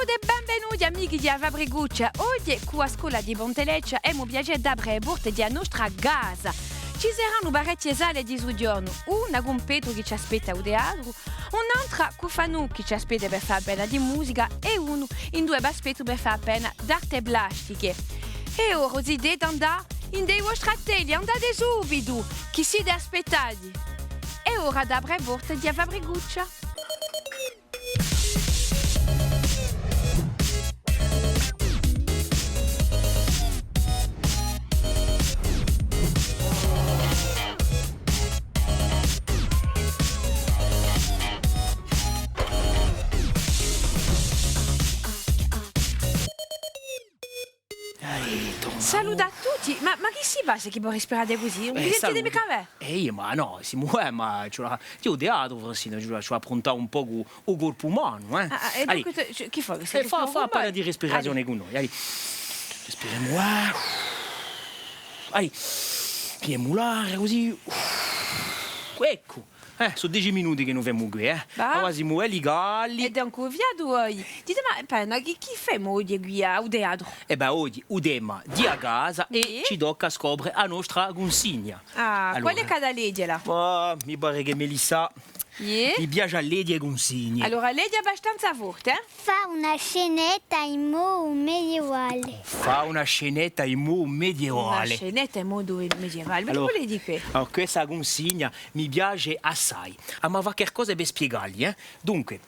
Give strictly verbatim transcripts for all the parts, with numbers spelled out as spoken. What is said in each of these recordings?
Salute è benvenuti, amichi di a Fabricuccia. Oghje, cù a scola di Ponte Leccia, emu u piacè d'apre e porte di a nostra casa. Ci seranu parechje sale di sughjornu, una cun Petru chì ci aspetta à u teatru, un'antra cù Fanù chì ci aspetta per fà appena di musica è unu induve v'aspettu per fà appena d'arte plastiche. È ora, o zitè, andà ind'è i vostri attelli, andate subitu, chì site aspettati. Hè ora d'apre e porte di a Fabricuccia. Salute à tutti, ma, ma chì si passa chì voi rispirate cusì? Ùn vi sentite micca bè? Eh, eiu, ma nò, simu, eh, ma ci vole, eiu u teatru, Francina, ci vole, ci vole à appruntà un pocu u corpu umanu, eh. Ah, ah, è dunque, chì fai? Fà, fà appena di respirazione cù noi, allez. Respiremu, eh. Allez, pigliemu l'aria cusì. Eccu. Eh, sò dece minuti chì no femu quì, eh. Avà simu belli caldi. È dunque, fiatu voi. Dite, ma appena, chì, chì femu oghje quì à u teatru? Eh bè, oghje, u tema di a casa è ci tocca à scopre a nostra cunsigna. Ah, quale hè chì hà da leghjela? Ah, mi pare chì Melissa li piace à leghje e cunsigne. Allora, leghje abbastanza forte, eh? Fà una scenetta in modu medievale. Fà una scenetta in modu medievale. Una scenetta in modu medievale. Ma chì vole dì què? Allora, questa cunsigna mi piace assai. Emu à fà qualcosa per spiegalli, eh. Dunque,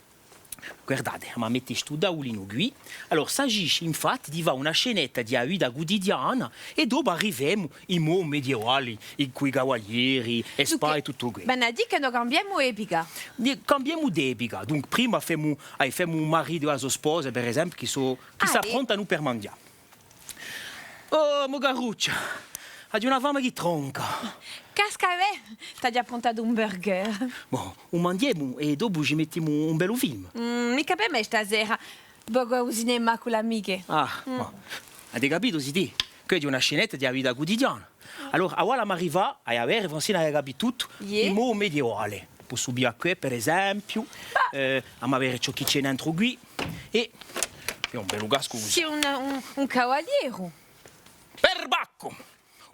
guardate, emu à mette stu taulinu quì. Allora, s'agisce infatti di fà una scenetta di a vita cutidiana è dopu arrivemu in modu medievale, cù i cavalieri, e spade è tuttu què. Dunque, vene à dì chì no cambiemu epica. Cambiemu d'epica. Dunque, prima femu, eh, femu u maritu è a so sposa, per esempiu, chì sò, chì s'appruntanu per manghjà. Oh, mo caruccia, aghju una fame chì tronca. Casca bè, t'aghju appruntatu un burger. Bon, u manghjemu è dopu ci mettimu un bellu film. Mm, micca per mè stasera. Vocu à u cinema cù l'amiche. Ah, ma avete capitu, zitè? Quì hè una scenetta di a vita cutidiana. Allora, avà l'emu à rifà, ai à vede, Francina, ai à capì tuttu, in modu medievale. Possu piglià què, per esempiu, eh, emu à vede ciò chì ci hè nentru quì, è hè un bellu cascu cusì. Sì, un, un, un cavalieru. Perbaccu!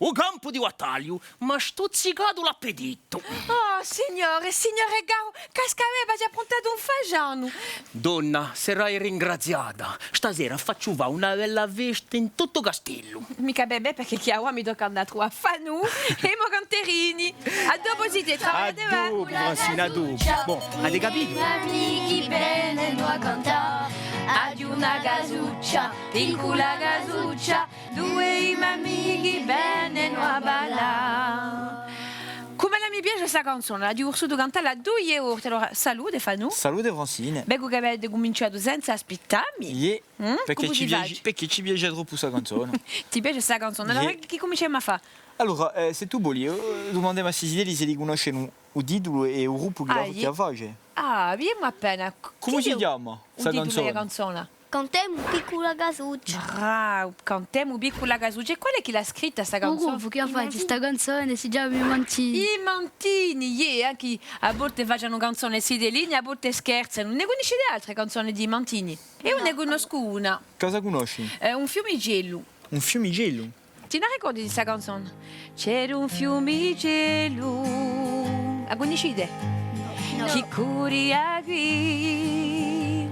U campu di battagliu m'hà stuzzicatu l'appetittu. Oh, Signore, Signore caru, casca bè, v'aghju appruntatu un fasgianu. Donna, serai ringraziata. Stasera facciu fà una bella festa in tuttu u castellu. Micca bè, bè, perchè chì avà mi tocca à andà à truvà Fanù è i mo canterini. À dopu, zitè, travagliate bè. À dopu, Francina, à dopu. Bon, avete capitu? Cum'ella mi piace sta canzona, l'aghju vulsutu cantalla duie volte. Allora, salute Fanù. Salute Francine. Vecu chì avete cuminciatu senza aspittammi. Iè, perchè ci piace, perchè ci piace troppu sta canzona. Ti piace sta canzona? Allora, chì cuminciemu à fà? Allora, eh, s'è tù voli, eh, dumandemu à sti zitelli s'elli cunnoscenu u titulu è u gruppu chì a, chì a face. Ah, vidimu appena. Cumu si chjama sta canzona? Cantemu Piccula Casuccia. Bravu, Cantemu Piccula Casuccia. È quale hè chì l'hà scritta sta canzona? U gruppu chì hà fattu sta canzona si chjama I Mantini. I Mantini, iè, ancu à volte facenu canzone zitellini, à volte scherzanu. Ne cunniscite altre canzone di i Mantini? Eiu ne cunnoscu una. Cosa cunnosci? Eh, Un fiumicellu. Un fiumicellu? Ti ne ricordi di sta canzona? C'era un fiumicellu. A cunniscite? Nò. Chì curria quì.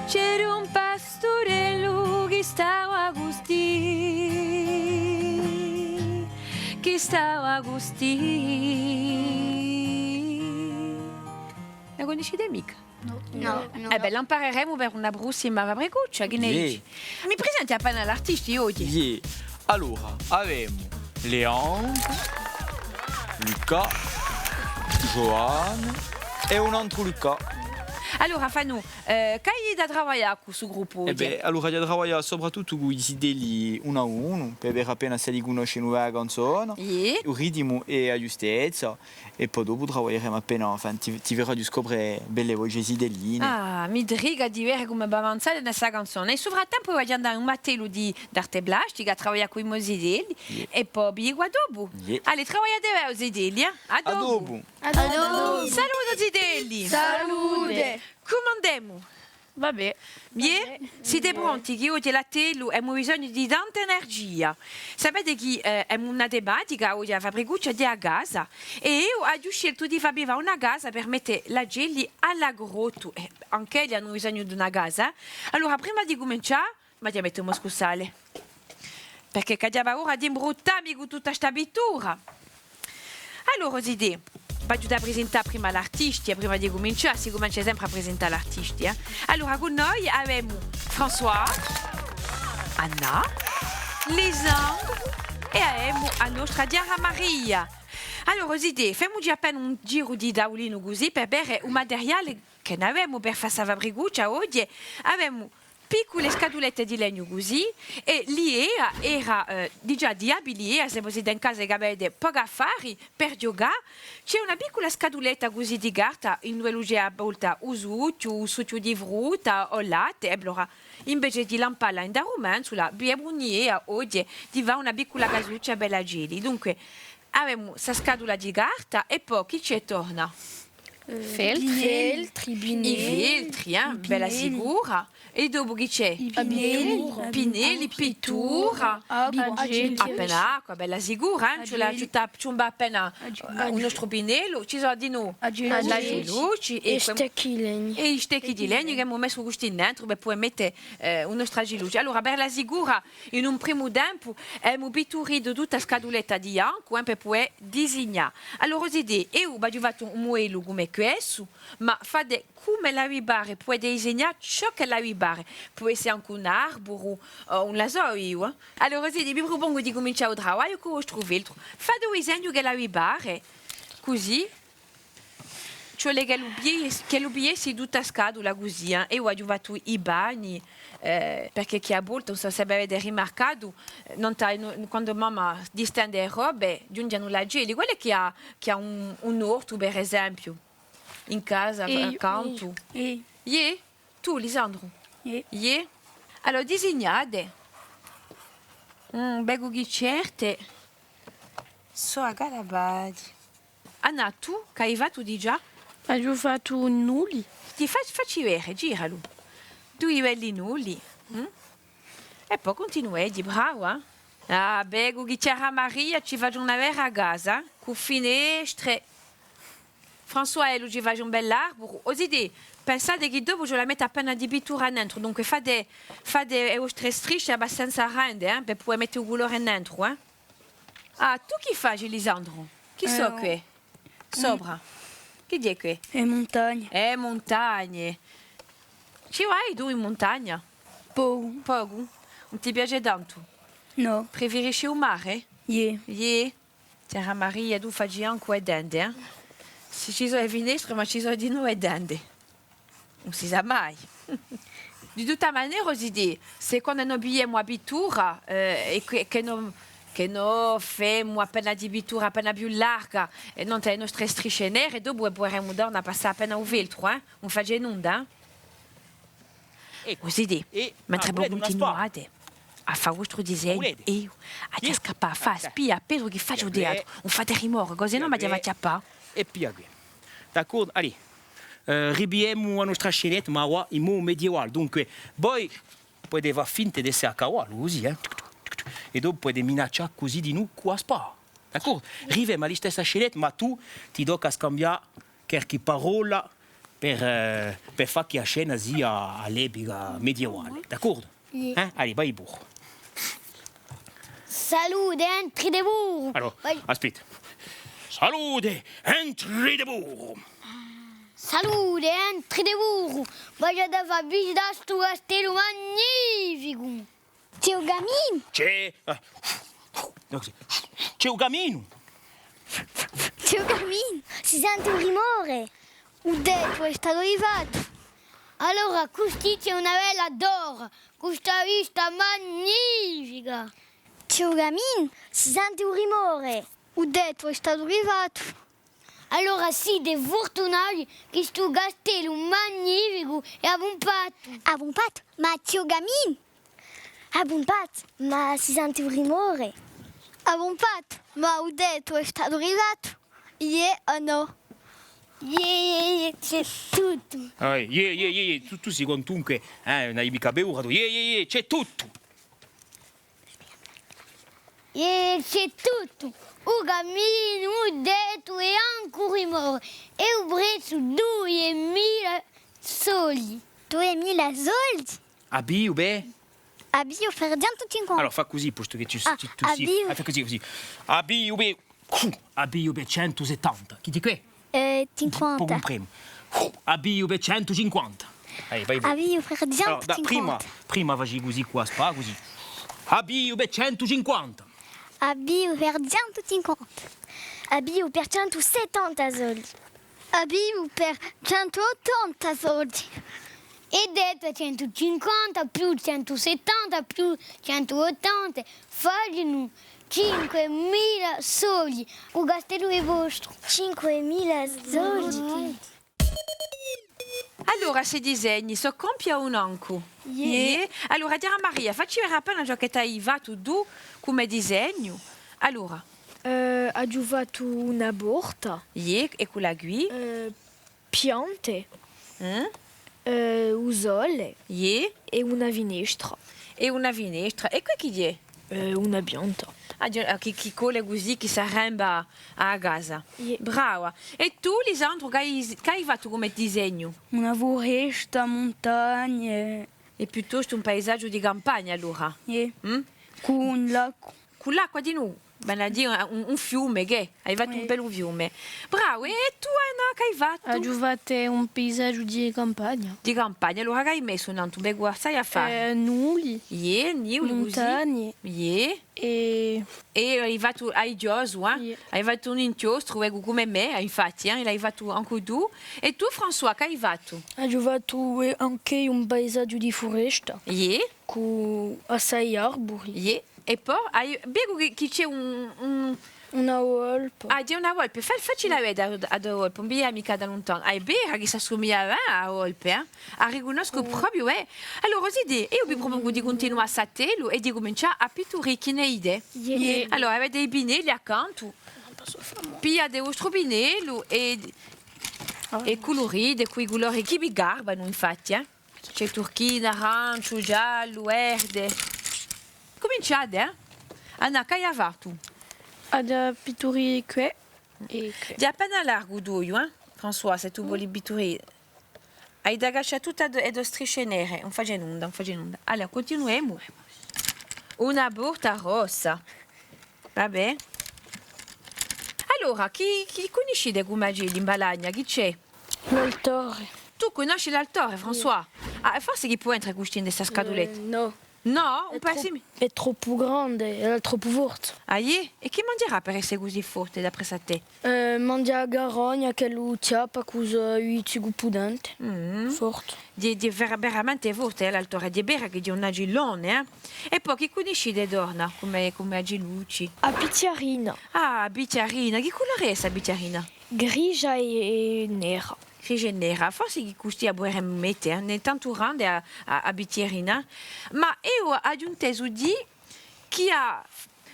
C'era un pasturellu chì stava custì, chì stava custì. A cunniscite micca? Nò. Nò, nò. Eh bè, l'ampareremu per una prossima Fabricuccia, chì ne dici? Mi presenti appena l'artisti oghje? Iè. Allora, avemu Leandru, Luca, Giovanni è un antru Luca. Allora, Fanù, eh, chì hai da travaglià cù stu gruppu oghje? Eh bè, allora, aghju da travaglià soprattuttu cù i zitelli unu à unu, per vede appena s'elli cunnoscenu bè a canzona, u ritimu è a ghjustezza. È po dopu travaglieremu appena, enfin, ti, ti verrà di scopre belle voce zitelline. Ah, mi trica di vede cumu v'avanzate in sta canzona. È in u frattempu vogliu andà in un attellu di, d'arte plastica, à travaglià cù i mo zitelli, è po vi dicu à dopu. Allez, travagliate bè, o zitelli, eh? À dopu. À dopu. Salute, zitelli. Salute. Cum'andemu? Va bè. Iè? Site pronti chì oghje l'attellu emu bisognu di tanta energia. Sapete chì, eh, emu una tematica oghje à a Fabricuccia di a casa, è eiu aghju sceltu di fà vi fà una casa per mette l'acelli à l'agrottu. Eh, anch'elli anu bisognu d'una casa, eh. Allora, prima di cumincià, ma ti mettu un scussale. Perchè ch'aghju paura d'imbruttà mi cù tutta sta pittura. Allora, o zitè, v'aghju da prisintà prima l'artisti, eh, prima di cumincià, si cumencia sempre à prisintà l'artisti, eh. Allora, cù noi avemu François, Anna, Lisandru è avemu a nostra Chiara Maria. Allora, o zitè, femuci appena un giru di taulinu cusì per vede u materiale chì n'avemu per fà sta fabricuccia oghje. Avemu piccule scatulette di legnu cusì, è l'idea era, eh, digià di abili, eh, s'è vo site in casa è ch'avete pocu affari per ghjucà, ci hè una piccula scatuletta cusì di carta induve ci hè à volta u suchju, u suchju di frutta o latte, è allora, invece di lampalla in a rumenzula, vi hè un'idea oghje di fà una piccula casuccia per l'acelli. Dunque, avemu sta scatula di carta è po chì ci hè torna? Feltri. Feltri, i feltri, eh, bella sicura. È dopu chì ci hè? I pinnelli. Pinnelli, pittura, appena acqua, bella sicura, eh? Ci vole à ciumbà appena, eh, u nostru pinnellu, ci sò dinù l'acellucci è i stecchi di legnu ch'emu messu custì nentru per pudè mette, eh, u nostru acellucci. Allora, bella sicura, in un primu tempu, emu pitturitu tutta a scatuletta di biancu, eh, per pudè disignà. Allora, o zitè, eiu v'aghju fattu un mudellu cum'è quessu, ma fate cum'ella vi pare, pudete disignà ciò ch'ella vi pare. Pò esse ancu un arburu, o ùn la sò eiu, eh. Allora, o zitè, vi prupongu di cumincià u travagliu cù u vostru feltru. Fate u disegnu ch'ella vi pare, cusì. Ci vole ch'ellu pigliessi, ch'ellu pigliessi tutta a scatula cusì, eh. Eiu aghju fattu i panni, eh, perchè chì à volte, ùn sò s'è avete rimarcatu, eh, nant'à, quandu mamma distende e robe, ghjunghjenu l'acelli. Quale hè chì hà, chì hà un, un ortu, per esempiu, in casa, accantu? Eiu. Iè? Tù, Lisandru? Iè. Iè? Allora, disignate. Mm, vecu chì certe sò à calapati. Anna, tù, ch'ai fattu digià? Aghju fattu un nuli. Ti fa-, facci vede, giralu. Dui belli nuli. Mm? È po cuntinueghji, brava. Ah, vecu chì Chiara Maria ci face una vera casa, cù finestre. François, ellu ci face un bell'arburu. O zitè, pensate chì dopu ci vole à mette appena di pittura nentru, dunque fate, fate e vostre strisce abbastanza grande, eh, per pudè mette u culore nentru, eh. Ah, tù chì faci, Lisandru? Chì sò què? Sopra. Chì hè què? E muntagne. E muntagne. Ci vai tù in muntagna? Pocu. Pocu? Ùn ti piace tantu? Nò. Preferisci u mare? Iè. Iè. Chiara Maria, tù faci ancu e tende, eh? Sì, ci sò e finestre, ma ci sò dinù e tende. Ùn si sà mai. Di tutta manera, o zitè, sè quandu no pigliemu a pittura, eh, è chì, chì no, chì no femu appena di pittura appena più larga, è nant'à e nostre strisce nere, dopu puderemu torna à passà appena u feltru, eh? Ùn face nunda, eh? Eccu. O zitè, mentre vo cuntinuate à fà u vostru disegnu, eiu aghju da scappà à fà a spia à Petru chì face u teatru. Ùn fate rimore, cusì nò m'aghju da fà chjappà. È piglià què. D'accordu? Allez. Eh, ripigliemu a nostra scenetta, ma avà in modu medievale. Dunque, voi pudete fà finta d'esse à cavallu, cusì, eh. È dopu pudete minaccià cusì dinù cù a spada. D'accordu? Rifemu a listessa scenetta, ma tù ti tocca à scambià qualchì parolla per, eh, per fà chì a scena sia à l'epica medievale, d'accordu? Iè. Eh? Allez, vai puru. Salute, entrite puru! Allora, aspetta. Salute, entrite puru! Salute, entrite puru! V'aghju da fà visità stu castellu magnificu! Ci hè u caminu! Ci hè, eh, ci hè u caminu! Ci hè u caminu! Si sente u rimore! U tettu hè statu rifattu! Allora, custì ci hè una bella torra, cù sta vista magnifica! Ci hè u caminu! Si sente u rimore! U tettu hè statu rifattu! Allora site furtunati chì stu castellu magnificu hè à bon pattu. À bon pattu? Ma ci hè u caminu? À bon pattu, ma si sente u rimore. À bon pattu, ma u tettu hè statu rifattu? Iè o nò? Iè, iè, iè, C'hè tuttu. Ah, iè, iè, iè, iè, tù, tù sì quantunque, eh, ùn hai micca paura, tù. Iè, iè, iè, c'hè tuttu. Iè, c'hè tuttu. U caminu, u tettu è ancu u rimore. È u prezzu duiemila soldi. Duiemila soldi? Abbie, bè. Abbie per centu cinquanta. Allora, fà cusì, postu chì tù, ah, tù sì. Abbie. Ah, fà cusì, cusì. Abbie, bè. Cù, abbie per centu settanta. Chì dici? Eh, cinquanta. Pocu impremu. Cù, abbie per centu cinquanta. Vai, vai, vai. Abbie per centu cinquanta. Allora, da, prima, prima faci cusì quì, spà, cusì. Abbie per centu cinquanta. Abbie per centu cinquanta. Abbie per centu settanta soldi. Abbie per centu ottanta soldi. È dettu centu cinquanta più centu settanta più centu ottanta, facenu cinquemila soldi. U castellu hè vostru. Cinquemila soldi. Allora, sti disegni, sò compii o ancu? Iè. Iè. Allora, cara Maria, facci vede appena ciò chì t'hai fattu tù cum'è disegnu. Allora. Eh, aghju fattu una porta. Iè, è quale hè quì? Eh, piante. Mm? Eh, u sole. Iè. È una finestra. È una finestra. È quì chì hè? Eh, una pianta. Ah, ghjà, chì, chì colla cusì, chì s'arremba à a casa. Iè. Brava. È tù, Lisandru, chì hai, chì hai fattu cum'è disegnu? Una furesta, muntagne. Hè piuttostu un paisaghju di campagna, allora? Iè. Mm? Cù l'acqua. Cù l'acqua dinù, vene à dì un, un fiume, chì? Hai fattu un bellu fiume. Bravu, è tù, Anna, chì hai fattu? Aghju fattu un paisaghju di campagna. Di campagna, allora chì hai messu nantu? Bè, guarda, sai à fà. Eh, nuli. Iè, nuli cusì. Muntagne. Iè. È... È hai fattu, hai chjosu, eh? Iè. Hai fattu un inchjostru, eccu, cum'è mè, infatti, eh? L'hai fattu ancu tù. È tù, François, chì hai fattu? Aghju fattu, eh, ancu un paisaghju di furesta. Iè. Cù assai arburi. Iè. È po, hai, vecu chì, chì ci hè un, un... Una volpe. Ah, ci hè una volpe. Fà, faccila vede a, a to volpe, ùn vede micca da luntanu. Ah, hè vera chì s'assumiglia, eh, à a volpe, eh. A ricunnoscu propiu, eh. Allora, zitè, eiu vi propongu di cuntinuà st'attellu è di cumincià à pitturà, chì ne dite? Iè. Allora, avete i pinnelli accantu. Pigliate u vostru pinnellu è, è culurite cù i culori chì vi garbanu, infatti, eh. Ci hè turchinu, aranciu, giallu, verde. Cuminciate, eh? Anna, chì hai fattu? Aghju da pitturà quì è quì. Hè appena largu u toiu, eh? François, s'è tù voli pitturà. Hai da caccià tutte e do, e do strisce nere. Ùn face nunda, ùn face nunda. Allora, cuntinuemu. Una porta rossa. Va bè. Allora, chì, chì cunniscite cum'è acelli in Balagna? Chì ci hè? L'altore. Tù cunnosci l'altore, François? Ah, forse chì pò entre custì in sta scatuletta. Eh, nò. Nò? Ùn pò esse mi-, hè troppu grande, hè troppu forte. Ah, iè? È chì manghjerà per esse cusì forte, d'apressu à tè? Eh, manghja a carogna ch'ellu chjappa cù i so, i so pudenti. Mm. Forte. Hè, hè vera-, veramente forte, eh, l'altore. Hè vera chì hè un acellone, eh? È po chì cunniscite torna, cum'è, cum'è acellucci? A bichjarina. Ah, a bichjarina. Chì culore hè sta bichjarina? Grigia è, è nera. Grigia è nera. Forse chì custì a puderemu mette, eh? Ùn hè tantu grande a, a, a bichjarina. Ma eiu aghju intesu dì chì à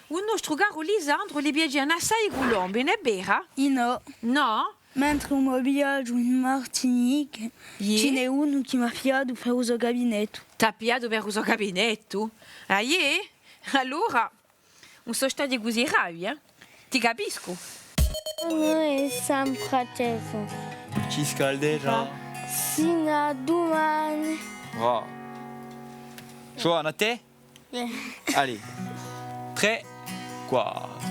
u nostru caru Lisandru li piacenu assai i culombi, ùn hè vera? Innò. Nò? Mentre u mo viaghju in Martinique, iè, ci n'hè unu chì m'hà pigliatu per u so gabinettu. T'hà pigliatu per u so gabinettu? Ah, iè? Allora, ùn sò stati cusì bravi, eh? Ti capiscu. Noi sempre accesu. Ci scalderà. Sinu à dumane. Bravo. Joana, à tè? Allez, trè, quattru.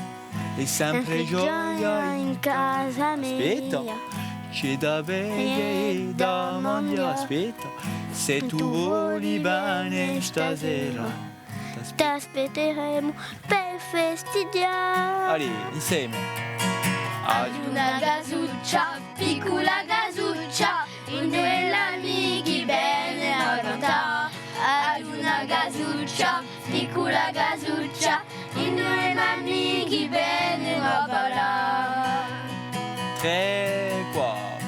Hè sempre gioia in casa mia. Aspetta. Ci hè da beie è da manghjà. Aspetta. S'è tù voli bè stasera, t'aspetteremu per festighjà. Allez, inseme. Aghju una casuccia, piccula casuccia, induve l'amichi venenu à cantà. Aghju una casuccia, piccula casuccia, induve l'amichi venenu à ballà. Trè, quattru.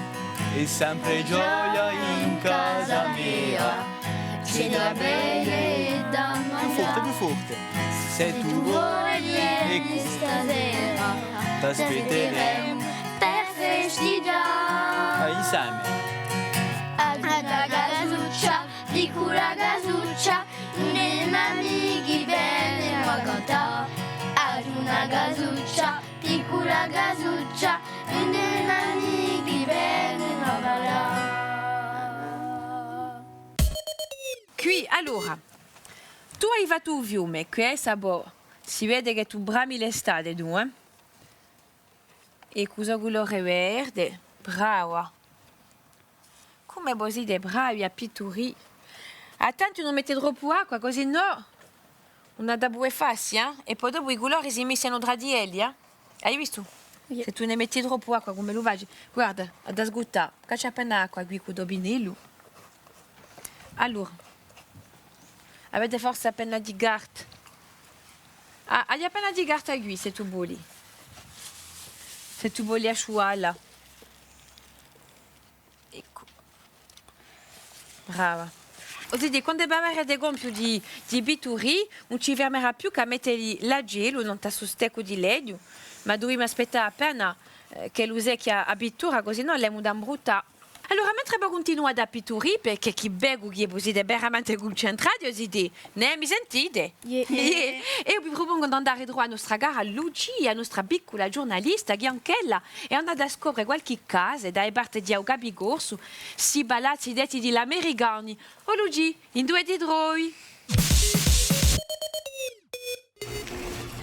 Hè sempre gioia in casa mia. Ci hè da beie è da manghjà. Più forte, più forte. S'è tù voli bè stasera, t'aspetteremu per Sti ghjà. Ah, inseme. Aghju una casuccia, piccula casuccia, i me amichi venenu à cantà. Aghju una casuccia, piccula casuccia, i me amichi venenu à ballà. Quì, allora, tù ai fattu u fiume, quì, eh, sà bò, si vede chì tù brami l'estate, tù, eh? È cù u so culore verde, brava. Cume vo site bravi à pitturì. Attenti, ùn mette troppu acqua, cusì nò, ùn hà da vulè fassi, eh? È po dopu i culori si mischianu trà di elli, eh? Ai vistu? Iè. S'è tù ne metti troppu acqua, cume lu faci? Guarda, hà da sguttà. Caccia appena acqua quì cù u to pinnellu. Allora, avete forse appena di carta? Ah, hai appena di carta quì, s'è tù voli. S'è tù voli asciualla. Eccu. Brava. O zitè, quandu averete compiu di, di pitturì, ùn ci fermerà più chè à metteli l'acellu nant'à stu steccu di legnu, ma duvemu aspettà appena, eh, ch'ellu secchia a pittura, cusì nò l'emu da imbruttà. Allora, mentre vo cuntinuate à pitturì, perchè chì vecu chì vo site veramente cuncentrati, o zitè, nè, mi sentite? Iè. Iè. Eiu vi prupongu d'andà à truvà a nostra cara Lucia, a nostra piccula ghjurnalista, chì anch'ella hè andata à scopre qualchì casa da e parte di u Capicorsu, sti palazzi detti di l'americani. O Lucia, induve ti trovi?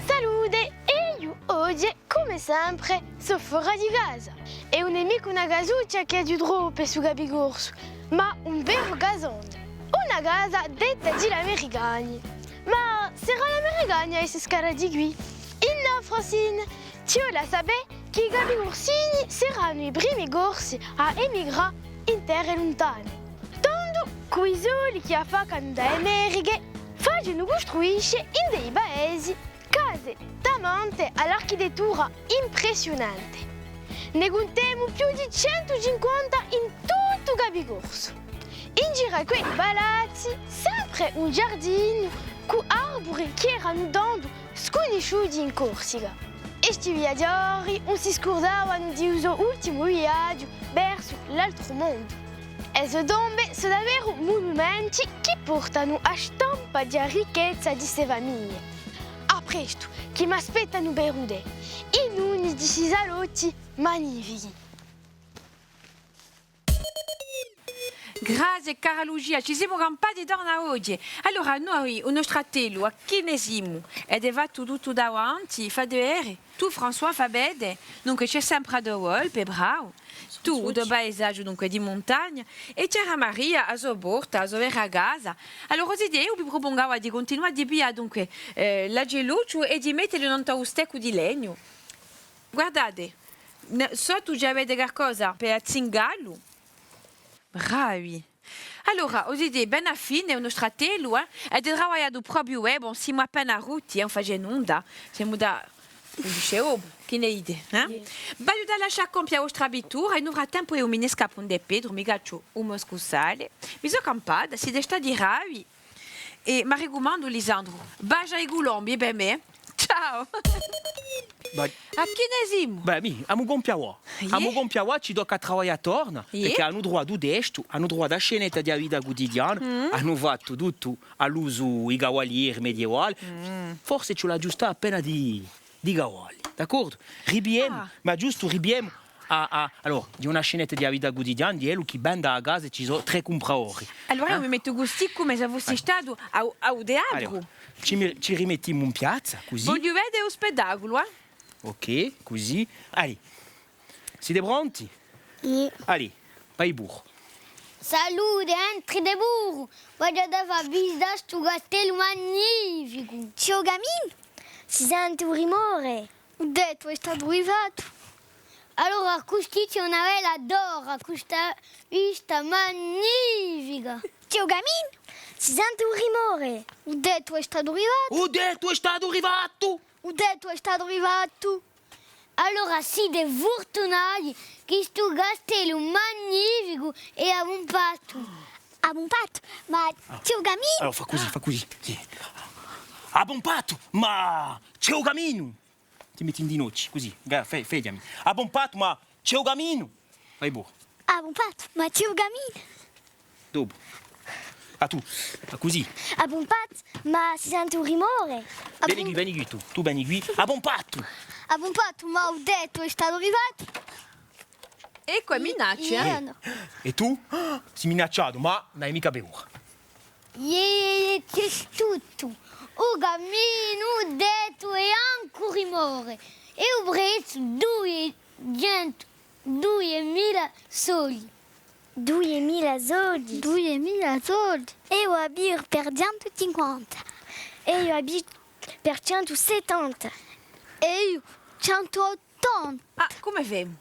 Salute! Eiu oghje, cum'è sempre, sò fora di casa. È ùn hè micca una casuccia ch'aghju trovu per stu Capicorsu, ma un veru casone. Una casa detta di l'americani. Ma serà l'americani à esse scarati quì? Innò, Francine, ci vole à sapè chì i Capicursini seranu i primi Corsi à emigrà in terre luntane. Tandu, cù i soldi chì affaccanu da e Meriche, facenu custruisce in i paesi case tamante à l'architettura impressiunante. Ne cuntemu più di centu cinquanta in tuttu u Capicorsu. In giru à quei palazzi, sempre un giardinu cù arburi chì eranu tandu scunnisciuti in Corsica. È sti viaghjori ùn si scurdavanu di u so ultimu viaghju versu l'altru mondu. E so tombe sò daveru munumenti chì portanu a stampa di a ricchezza di ste famiglie. À prestu, chì m'aspettanu per vede in unu di sti salotti magnifichi. Grazie, cara Lucia, ci simu campati torna oghje. Allora, noi, u nostru attellu, à chì ne simu? Avete fattu tuttu davanti, fate vede. Tù, François, fà vede. Dunque, ci hè sempre a to volpe, bravu. Tù, u to paisaghju, dunque, di muntagna. È Chjara Maria, a so porta, a so vera casa. Allora, o zitè, eiu vi prupongu avà di cuntinuà di piglià, dunque, eh, l'acellucciu è di mettelu nant'à u steccu di legnu. Guardate, n-, sottu ci avete qualcosa per azzingallu. Bravi! Allora, o zitè, bè, à a fine, u nostru attellu, eh, avete travagliatu propiu, eh, bon, simu appena rutti, eh, ùn face nunda, simu da, cumu dice, oh, chì ne dite, eh? Iè. V'aghju da lascià compie a vostra pittura, in u frattempu eiu mi ne scappu ind'è Petru, mi cacciu u mo scussale, mi sò campata, site stati bravi, È m'arricumandu, Lisandru, basgia i culombi per mè. Ciao! Vai. À chì ne simu? Bè, mì, emu compiu avà. Iè? Emu compiu avà, ci tocca à travaglià torna, iè, perchè anu truvatu u testu, anu truvatu a scenetta di a vita cutidiana, mm, anu fattu tuttu à l'usu i cavalieri medievali. Mm. Forse ci vole à aghjustà appena di di cavalli, d'accordu? Ripigliemu, ah, ma ghjustu ripigliemu à, à, allora, di una scenetta di a vita cutidiana, di ellu chì vende a casa è ci sò trè cumpradori. Allora eiu mi mettu cusì cum'è s'ellu fussi statu à u, à u teatru. Allora, ci mi-, ci rimettimu in piazza, cusì. Vogliu vede u spettaculu, eh? Ok, cusì. Allez, site pronti? Iè. Allez, vai puru. Salute, entrite puru! Vogliu andà à visità stu castellu magnificu! Ci hè u caminu? Si sente u rimore! U tettu hè statu rifattu! Allora, custì ci hè una bella torra, cù sta vista magnifica! Ci hè u caminu? Si sente u rimore! U tettu hè statu rifattu! U tettu hè statu rifattu! U tettu hè statu rifattu! Allora site furtunati chì stu castellu magnificu hè à bon pattu. À bon pattu, ma ci hè u caminu? Allora, fà cusì, fà cusì, sì. À bon pattu, ma ci hè u caminu! Ti metti in ghjinochju, cusì, ga-, fe-, feghjami. À bon pattu, ma Ci hè u caminu! Vai puru. Ah, bon pattu, ma ci hè u caminu? Dopu. Ah, tù, ah, cusì. Ah, bon pattu, ma si sente u rimore? Ah, veni quì, veni quì tù, tù veni quì. Ah, bon pattu! Ah, bon pattu, ma u tettu hè statu rifattu? Eccu, hè minaccia, eh? Eh, è tù? Sì minacciatu, ma ùn hai micca paura. Iè, ci hè tuttu. U caminu, u tettu è ancu u rimore. È u prezzu, duiecentu, duiemila soldi. Duiemila soldi? Duiemila soldi. Eiu a pigliu per centu cinquanta. Eiu a pigliu per centu settanta. Eiu centu ottanta. Ah, cumu femu?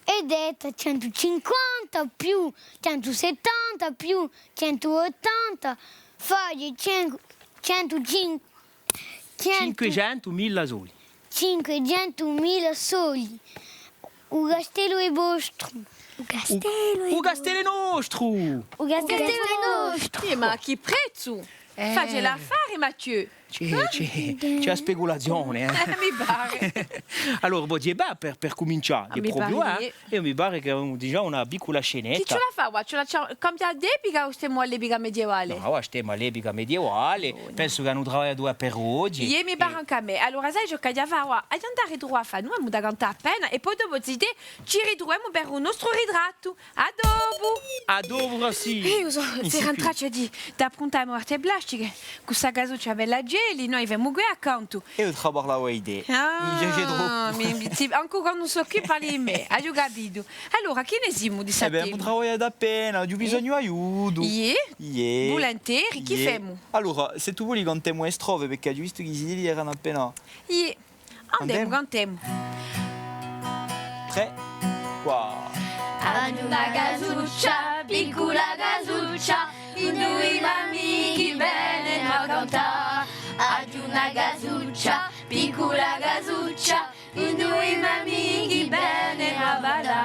È detta centu cinquanta più centu settanta più centu ottanta, face cen-, centu cinque, centu cinquecentumila soldi. Cinquecentumila soldi. U castellu hè vostru. U castellu hè, u castellu hè nostru. U castellu hè nostru. Sì, ma chì prezzu? Eh. Face l'affare, Mathieu. Ci hè, ci hè, ci hè a speculazione, eh. Eh, mi pare. Allora, vogliu dì, bè, per, per cumincià, ah, hè mi propiu, pare, eh, eiu mi pare chì avemu digià una piccula scenetta. Chì ci vole à fà quì? Ci vole à cambià d'epica o stemu à l'epica medievale? Nò, avà stemu à l'epica medievale, pensu chì anu travagliatu per oghje. Iè, mi pare ancu à mè. Allora, sai ciò ch'aghju da fà avà? Aghju da andà à truvà à Fanù, emu da cantà appena, è po dopu, zitè, ci ritruvemu per u nostru ritrattu. À dopu! À dopu, Francine! Eh, eiu sò, sò in traccia di, d'appuntà e mo arte plastiche, cù sta casuccia bella gelli, noi femu quì accantu. Eiu traparlu à voi. Ah, mi piace troppu. Mi, mi, sì, ancu quandu ùn sò quì parli di mè, aghju capitu. Allora, chì ne simu di sta... Eh bè, emu travagliatu appena, aghju bisognu d'aiutu. Iè? Iè. Vulinteri, chì femu? Allora, s'è tù voli cantemu e strofe, perchè aghju vistu chì i zitelli eranu appena... Iè. Andemu, cantemu. Trè, quattru. Aghju una casuccia, piccula casuccia, induve i m'amichi venenu à cantà. Aghju una casuccia, piccula casuccia, induve i m'amichi venenu à ballà.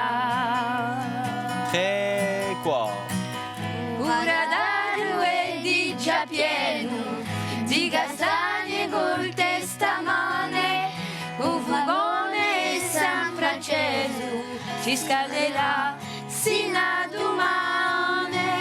Trè, quattru. U radaghju hè digià pienu di castagne colti sta mane, u furgone hè sempre accesu, si scalderà sinu à dumane.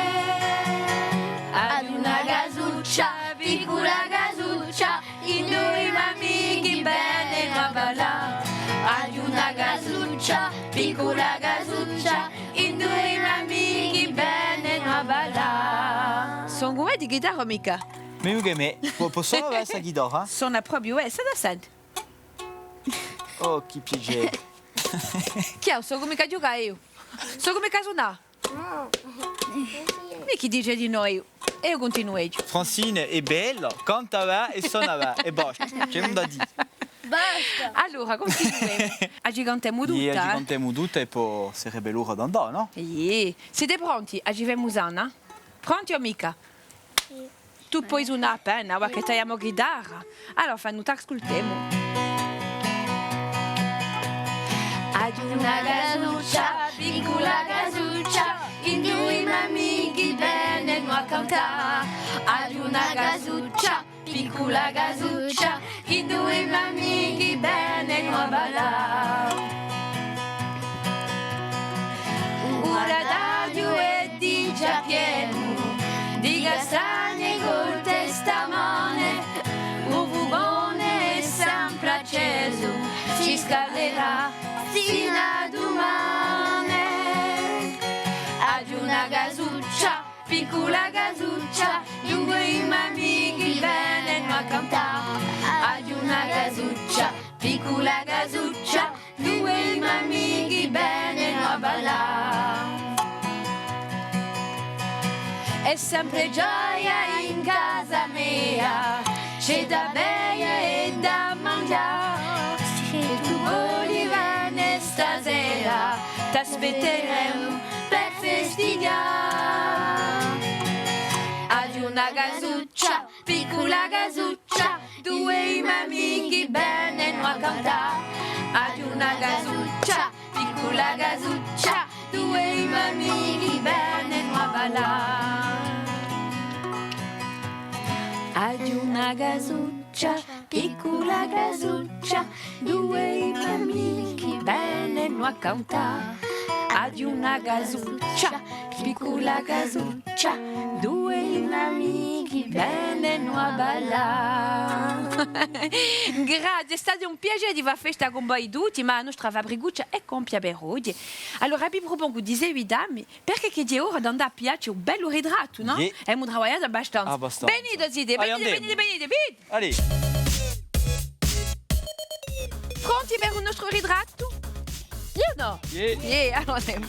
Aghju una casuccia, piccula casuccia, induve i m'amichi venenu à ballà. Aghju una casuccia, piccula casuccia, induve i m'amichi venenu à ballà. Songu di ghitarra o micca? Megliu chè mè. Pò, pò sunà sta ghitarra? Sona propiu, eh, sò da sente. Oh, chì piacè. Chì hè, sò micca à ghjucà eiu? Sò micca à sunà? Mì chì dice di nò, eiu, eiu cuntinueghju. Francine hè bella, canta bè è sona bè, è basta. Ci hè nunda da dì. Basta. Allora, cuntinuemu. A ci cantemu tutta, eh? Iè, a ci cantemu tutta è po sarebbe l'ora d'andà, nò? Iè. Site pronti? A ci femu sana? Pronti o micca? Iè. Tù poi sunà appena, avà chì tagliemu a ghitarra. Allora, Fanù, t'ascultemu. Aghju una casuccia, piccula casuccia, induve i m'amichi venenu à cantà. Aghju una casuccia, piccula casuccia, induve i m'amichi venenu à ballà. U radaghju hè digià pienu di castagne colti sta mane, u furgone hè sempre accesu, si scalderà sinu à dumane. Aghju una casuccia, piccula casuccia, induve i m'amichi venenu à cantà. Aghju una casuccia, piccula casuccia, induve i m'amichi venenu à ballà. Hè sempre gioia in casa mea, ci hè da beie è da manghjà. S'è tù voli vene stasera, t'aspetteremu per festighjà. Aghju una casuccia, piccula casuccia, induve i m'amichi venenu à cantà. Aghju una casuccia, piccula casuccia, induve i m'amichi venenu à ballà. Aghju una casuccia, piccula casuccia, induve i m'amichi venenu à cantà. Aghju una casuccia, piccula casuccia, dui amichi venenu à ballà. Grazie, hè statu un piacè di fà festa cun voi tutti, ma a nostra fabricuccia hè compia per oghje. Allora, vi prupongu di seguitammi, perchè chì hè ora d'andà à pigliacci un bellu ritrattu, nò? Iè. Emu travagliatu abbastanza. Abbastanza. Venite, zitè, venite, venite, venite, venite. Allez. Pronti per u nostru ritrattu? Iè o nò? Iè. Iè, allora andemu.